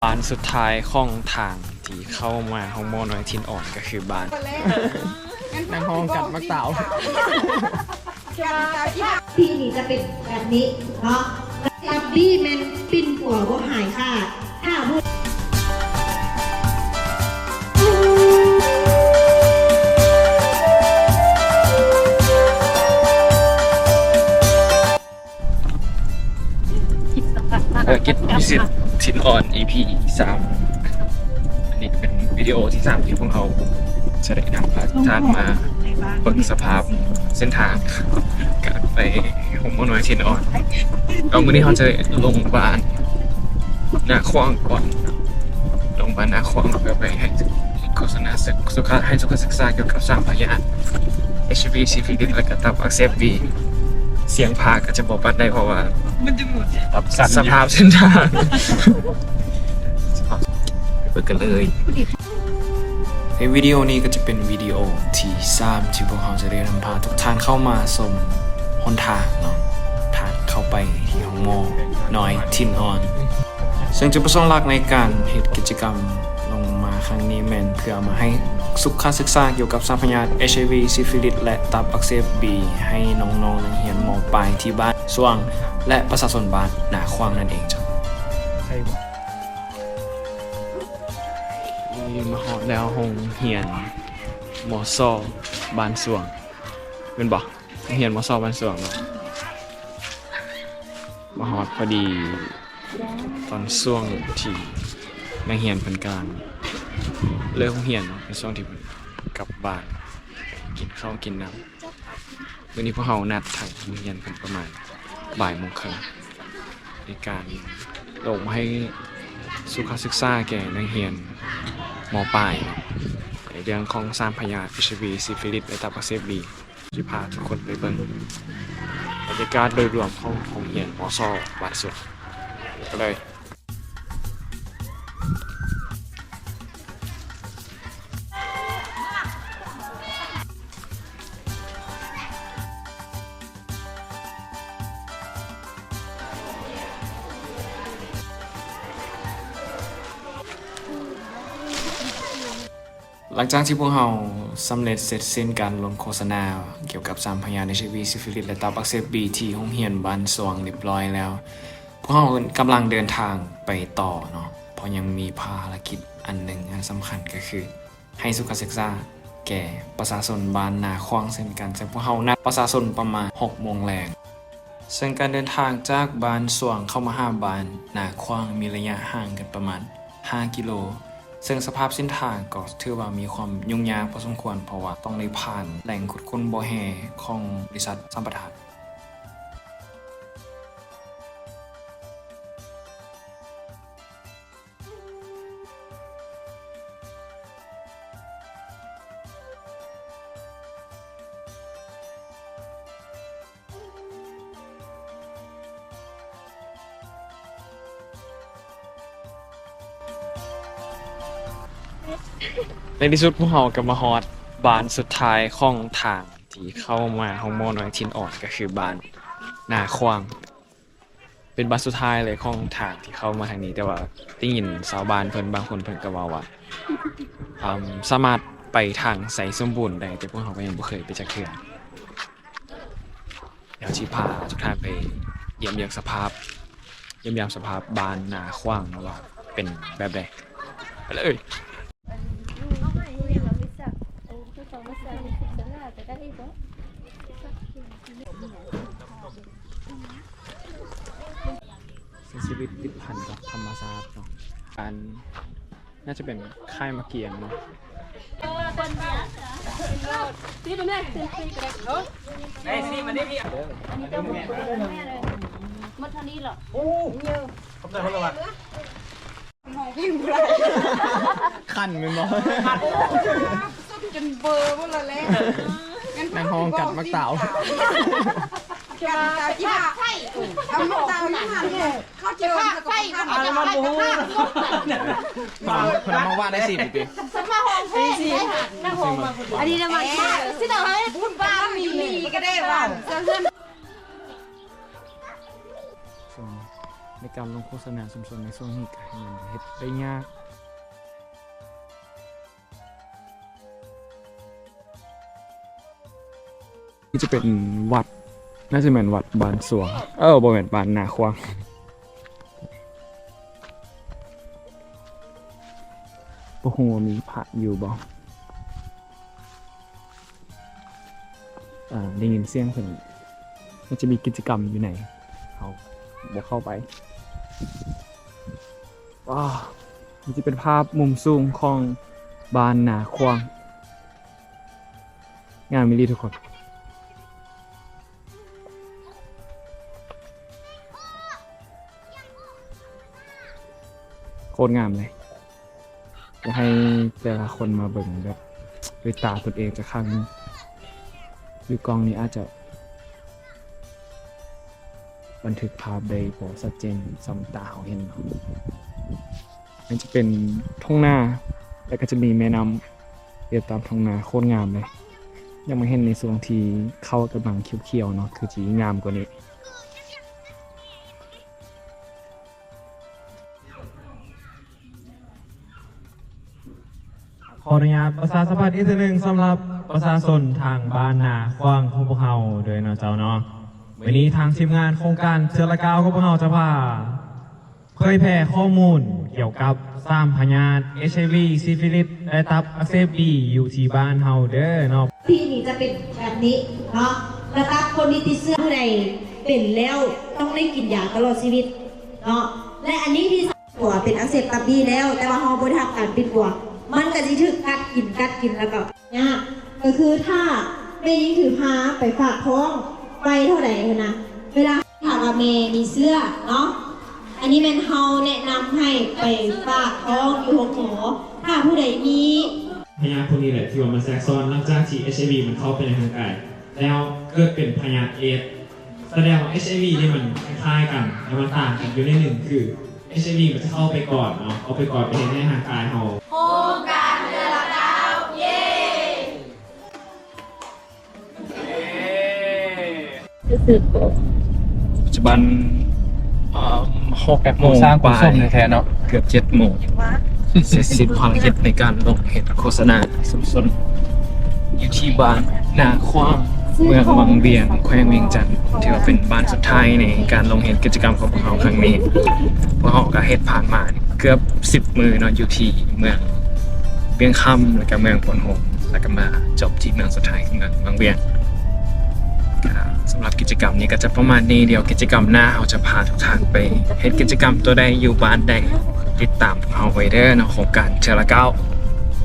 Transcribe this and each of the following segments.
ບ້ານສຸດທ້າຍຂອງທາງທີ່ເຂົ້າມາໂຮງໝໍນ້ອຍຖິ່ນອ່ອນ ກໍຄືບ້ານ ນັ່ງຫ້ອງກັດໝາກຕາວ. ທີ່ນີ້ຈະເປັນແບບນີ້ເນາະ. ລັບບີ້ແມ່ນປິ່ນປົວບໍ່ຫາຍຂາດ. ຖ້າຜູ້ ພາລະກິດພິເສດຖິ່ນອ່ອນ ອີພີສາມ. ອັນນີ້ເປັນວິດີໂອທີສາມທີ່ພວກເຮົາຈະໄດ້ນຳພາທຸກທ່ານມາເບິ່ງສະພາບເສັ້ນທາງການໄປໂຮງໝໍນ້ອຍຖິ່ນອ່ອນ. ເອົາ ມື້ນີ້ເຮົາຈະໄດ້ລົງບ້ານນາຂວາງກ່ອນ. ໂຮງບານນາຂວາງ ເພື່ອໄປໃຫ້ໂຄສະນາສຶກ ສຸຂະ ໃຫ້ສຸຂະສຶກສາກ່ຽວກັບສາມພະຍາດ ເອັດຊີວີ ຊີຟິລິດ ແລະກະຕັບອັກເສບບີ. ສຽງພາກກໍຈະບໍ່ປານໃດ ເພາະວ່າສະພາບເສັ້ນທາງ. ໄປເບິ່ງກັນເລີຍ. ໃນວິດີໂອນີ້ກໍຈະເປັນວິດີໂອທີສາມ ທີ່ພວກເຮົາຈະໄດ້ນຳພາທຸກທ່ານເຂົ້າມາຊົມຫົນທາງເນາະ ທາງເຂົ້າໄປທີ່ໂຮງໝໍນ້ອຍຖິ່ນອ່ອນ. ເຊິ່ງຈຸດປະສົງຫຼັກໃນການເຮັດກິດຈະກຳລົງມາຄັ້ງນີ້ແມ່ນເພື່ອມາໃຫ້ສຸຂະສຶກສາກ່ຽວກັບສາມພະຍາດ ເອັດຊີວີ ຊີຟິລິດ ແລະຕັບອັກເສບບີ ໃຫ້ນ້ອງໆນັກຮຽນ ມ.ປາຍ ທີ່ບ້ານສວ່າງ ແລະປະຊາຊົນບ້ານນາຂວາງນັ້ນເອງເຈົ້າ. ນີ້ມາຮອດແລ້ວ ໂຮງຮຽນ ມ.ສ ບ້ານສວ່າງ ແມ່ນບໍ່? ໂຮງຮຽນ ມ.ສ ບ້ານສວ່າງເນາະ. ມາຮອດພໍດີຕອນຊ່ວງທີ່ນັກຮຽນເພິ່ນກຳລັງເລີກໂຮງຮຽນເນາະ ເປັນຊ່ວງທີ່ເພິ່ນກັບບ້ານກິນເຂົ້າກິນນ້ຳ. ມື້ນີ້ພວກເຮົານັດທາງໂຮງຮຽນເພິ່ນປະມານບ່າຍໂມງເຄິ່ງ ໃນການລົງມາໃຫ້ສຸຂະສຶກສາແກ່ນັກຮຽນ ມ.ປາຍເນາະ ໃນເລື່ອງຂອງສາມພະຍາດ ເອັດຊີວີ ຊີຟິລິດ ແລະຕັບອັກເສບບີ. ຊິພາທຸກຄົນໄປເບິ່ງບັນຍາກາດໂດຍລວມຂອງໂຮງຮຽນ ມ.ສ ບ້ານສວນ ໄປເລີຍ. ຫຼັງຈາກທີ່ພວກເຮົາສຳເລັດເສັດສິ້ນການລົງໂຄສະນາກ່ຽວກັບສາມພະຍາດ ເອັດຊີວີ ຊີຟິລິດ ແລະຕັບອັກເສບບີ ທີ່ໂຮງຮຽນບ້ານສວ່າງລຽບລ້ອຍແລ້ວ, ພວກເຮົາກຳລັງເດີນທາງໄປຕໍ່ເນາະ ເພາະຍັງມີພາລະກິດອັນໜຶ່ງອັນສຳຄັນ ກໍຄືໃຫ້ສຸຂະສຶກສາແກ່ປະຊາຊົນບ້ານນາຂວາງເຊັ່ນກັນ. ເຊິ່ງພວກເຮົານັດປະຊາຊົນປະມານຫົກໂມງແລງ. ເຊິ່ງການເດີນທາງຈາກບ້ານສວ່າງເຂົ້າມາຫາບ້ານນາຂວາງມີໄລຍະຫ່າງກັນປະມານຫ້າກິໂລ, ເຊິ່ງສະພາບເສັ້ນທາງກໍຖືວ່າມີຄວາມຫຍຸ້ງຍາກພໍສົມຄວນ ເພາະວ່າຕ້ອງໄດ້ຜ່ານແຫຼ່ງຂຸດຄົ້ນບໍ່ແຮ່ຂອງບໍລິສັດສຳປະທານ. ໃນທີ່ສຸດພວກເຮົາກໍມາຮອດບ້ານສຸດທ້າຍຂອງທາງທີ່ເຂົ້າມາໂຮງໝໍນ້ອຍຖິ່ນອ່ອນ ກໍຄືບ້ານນາຂວາງ. ເປັນບ້ານສຸດທ້າຍເລີຍຂອງທາງທີ່ເຂົ້າມາທາງນີ້, ແຕ່ວ່າໄດ້ຍິນຊາວບ້ານເພິ່ນບາງຄົນເພິ່ນກໍເວົ້າວ່າ ອາ ສາມາດໄປທາງໄຊສົມບູນໄດ້, ແຕ່ພວກເຮົາກໍຍັງບໍ່ເຄີຍໄປຈັກເທື່ອ. ດຽວຊິພາທຸກທ່ານໄປຢ້ຽມຢາມສະພາບ, ຢ້ຽມຢາມສະພາບບ້ານນາຂວາງເນາະ ວ່າເປັນແບບໃດ. ໄປເລີຍ. ໃຊ້ຊີວິດຕິດພັນກັບທຳມະຊາດເນາະ, ການ ໜ້າຈະເປັນຄ້າຍໝາກກຽງເນາະ. ໝົດເທົ່ານີ້ເນາະ. ໂອ້ ຂອບໃຈເພິ່ນລະຫວາ. ຄັນແມ່ນບໍ່? ຄັນ ຈົນເບີໝົດລະແຫຼະ. ນັ່ງຫ້ອງກັດໝາກຕາວ. ກັນຕາທີ່ວ່າ ເອົາໝາກຕາວນັ້ນຫັ້ນແຫຼະ. ເຂົາເຈີໄຟ ເຂົາເຈົ້າໄຟ ເພິ່ນເອົາມາຫວ່ານໃນສິບປີ. ສະມາຮອງເພງໄດ້ຫານະໂຮມ. ອັນນີ້ນະວ່າ ເອີ ຊິເອົາໃຫ້ບຸນບານມີກໍໄດ້ວ່າ ເຊິ່ງເຮືອນ. ໃນການລົງໂຄສະນາຊຸມຊົນໃນຊ່ວງນີ້ກໍໃຫ້ມັນເຮັດໄດ້ຍາກ. ນີ້ຈະເປັນວັດ ໜ້າຈະແມ່ນວັດບ້ານສວງ ເອີ ບໍ່ແມ່ນ ບ້ານນາຂວາງ. ບໍ່ຮູ້ວ່າມີພະຢູ່ບໍ່. ອ່າ ໄດ້ຍິນສຽງເພິ່ນ ມັນຈະມີກິດຈະກຳຢູ່ໃນ ເຮົາບໍ່ເຂົ້າໄປ. ວ້າວ ນີ້ຈະເປັນພາບມຸມສູງຂອງບ້ານນາຂວາງ. ງາມອີ່ຫຼີທຸກຄົນ. ໂຄດງາມເລີຍ. ຢາກໃຫ້ແຕ່ລະຄົນມາເບິ່ງແບບດ້ວຍຕາຕົນເອງຈັກຄັ້ງໜຶ່ງ. ຢູ່ກ້ອງນີ້ອາດຈະບັນທຶກພາບໄດ້ບໍ່ຊັດເຈນສ່ຳຕາເຮົາເຫັນເນາະ. ມັນຈະເປັນທົ່ງນາ ແລ້ວກໍຈະມີແມ່ນ້ຳເລຍຕາມທົ່ງນາ ໂຄດງາມເລີຍ. ຢາກມາເຫັນໃນຊ່ວງທີ່ເຂົ້າກຳລັງຂຽວໆເນາະ ຄືຊິງາມກວ່ານີ້. ຂໍອະນຸຍາດປະຊາສຳພັນອີກເທື່ອໜຶ່ງ ສຳລັບປະຊາຊົນທາງບ້ານນາຂວາງຂອງພວກເຮົາເດີເນາະເຈົ້າເນາະ. ມື້ນີ້ທາງທີມງານໂຄງການເທື່ອລະກ້າວຂອງພວກເຮົາຈະພາເຜີຍແຜ່ຂໍ້ມູນກ່ຽວກັບສາມພະຍາດ ເອັດໄອວີ ຊີຟິລິດ ແລະ ຕັບອັກເສບບີ ຢູ່ທີ່ບ້ານເຮົາເດີເນາະ. ທີ່ນີ້ຈະເປັນແບບນີ້ເນາະ ລະກະຄົນທີ່ຕິດເຊື້ອ ຜູ້ໃດເປັນແລ້ວຕ້ອງໄດ້ກິນຢາຕະຫຼອດຊີວິດເນາະ ແລະ ອັນນີ້ທີ່ ຕົວເປັນອັກເສບຕັບບີແລ້ວ ແຕ່ວ່າເຮົາບໍ່ໄດ້ຮັບການປິ່ນປົວ ມັນກໍຊິຖືກກັດກິນ ກັດກິນ ແລ້ວກໍຍາກ ກໍຄືຖ້າແມ່ຍິງຖືພາໄປຝາກທ້ອງໄວເທົ່າໃດຫັ້ນນະ ເວລາ ຖ້າວ່າແມ່ມີເຊື້ອເນາະ ອັນນີ້ແມ່ນເຮົາແນະນຳໃຫ້ໄປຝາກທ້ອງຢູ່ໂຮງໝໍ ຖ້າຜູ້ໃດມີ ພະຍາດພວກນີ້ແຫຼະທີ່ວ່າມັນແຊກຊ້ອນ ຫຼັງຈາກທີ່ ເອັດໄອວີ ມັນເຂົ້າໄປໃນຮ່າງກາຍ ແລ້ວເກີດເປັນພະຍາດເອດສ ສະແດງວ່າ ເອັດໄອວີ ນີ້ມັນຄ້າຍໆກັນ ແຕ່ມັນຕ່າງກັນຢູ່ໃນໜຶ່ງ ຄື ເອັດໄອວີ ມັນຈະເຂົ້າໄປກ່ອນເນາະ ເຂົ້າໄປກ່ອນ ໄປເຮັດໃຫ້ຮ່າງກາຍເຮົາ ໂຄງການເດືອນລະເກົ້າ ເຢ້. ປັດຈຸບັນ ເອີ ຫົກໂມງປາຍແທ້ເນາະ ເກືອບເຈັດໂມງ ເສັດສິ້ນພາລະກິດໃນການລົງເຮັດໂຄສະນາຊຸມຊົນ ຢູ່ທີ່ບ້ານນາຂວາງ ເມືອງວັງວຽງ ແຂວງວຽງຈັນ ຖືວ່າເປັນບ້ານສຸດທ້າຍໃນການລົງເຮັດກິດຈະກຳຂອງພວກເຮົາຄັ້ງນີ້. ພວກເຮົາກໍເຮັດຜ່ານມາເກືອບສິບມື້ເນາະ ຢູ່ທີ່ເມືອງວຽງຄຳ ແລ້ວກໍເມືອງໂພນໂຮງ ແລ້ວກໍມາຈົບທີ່ເມືອງສຸດທ້າຍ ຄືເມືອງວັງວຽງ. ກໍສຳລັບກິດຈະກຳນີ້ກໍຈະປະມານນີ້ ດຽວກິດຈະກຳໜ້າເຮົາຈະພາທຸກທ່ານໄປເຮັດກິດຈະກຳຕົວໃດ ຢູ່ບ້ານໃດ ຕິດຕາມພວກເຮົາໄວ້ເດີເນາະ ໂຄງການເທື່ອລະກ້າວ. ບ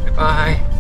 າຍບາຍ.